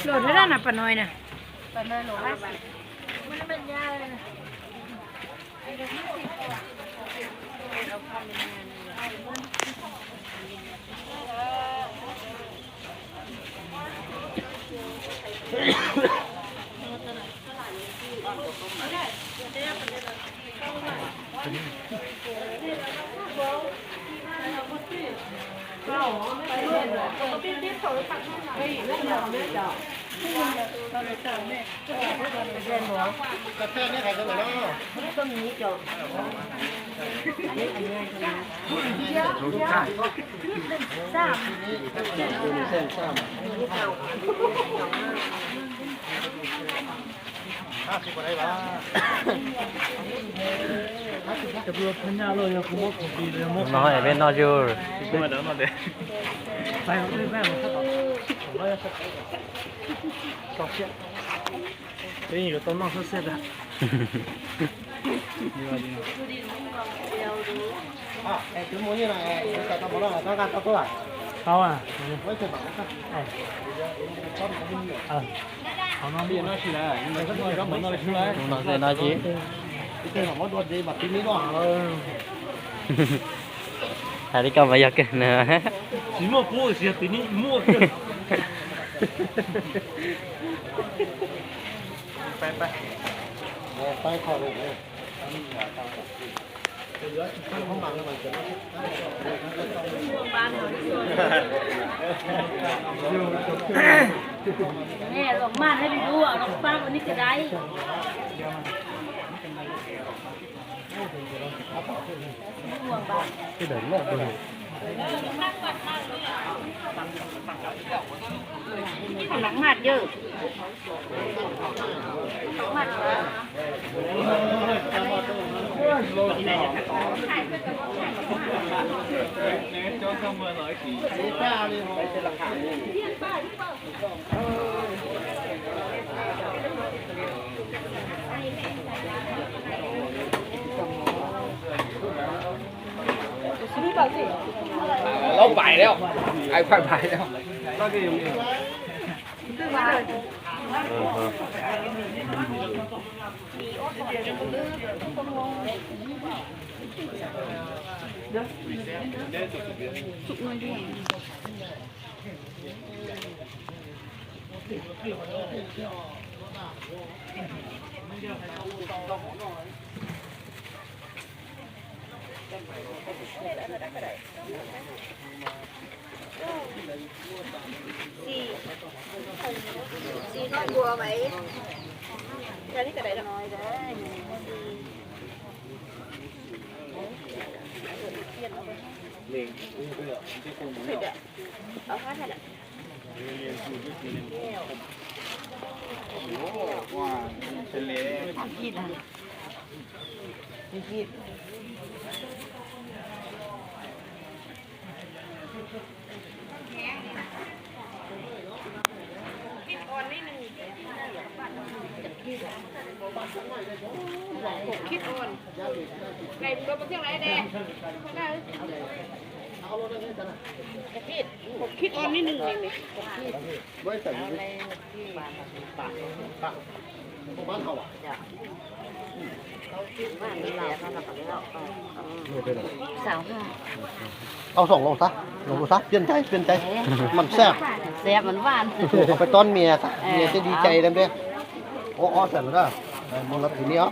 Luam dab dab na pas no na. No peb noj zuj. Peb yuav tau noj xwb xwb. Tau. Tus no xwb no tsis. Hais li ko mas yog kawg na. Tsis muaj pub, tsis yog tias nej muaj kawg. Los maj thiab li dub, los pab ua nej cov dais. Los maj yawg. Lố pais lawm, ai pais pais lawm. Khib ua niaj hnub li. Tau xoo los xab, los xab, piaj ncaib, piaj ncaib, mam xab. Peb tau mias xab, mias thiaj li cai dab peb. Ob ob xab lawm na, mus los tim ni os.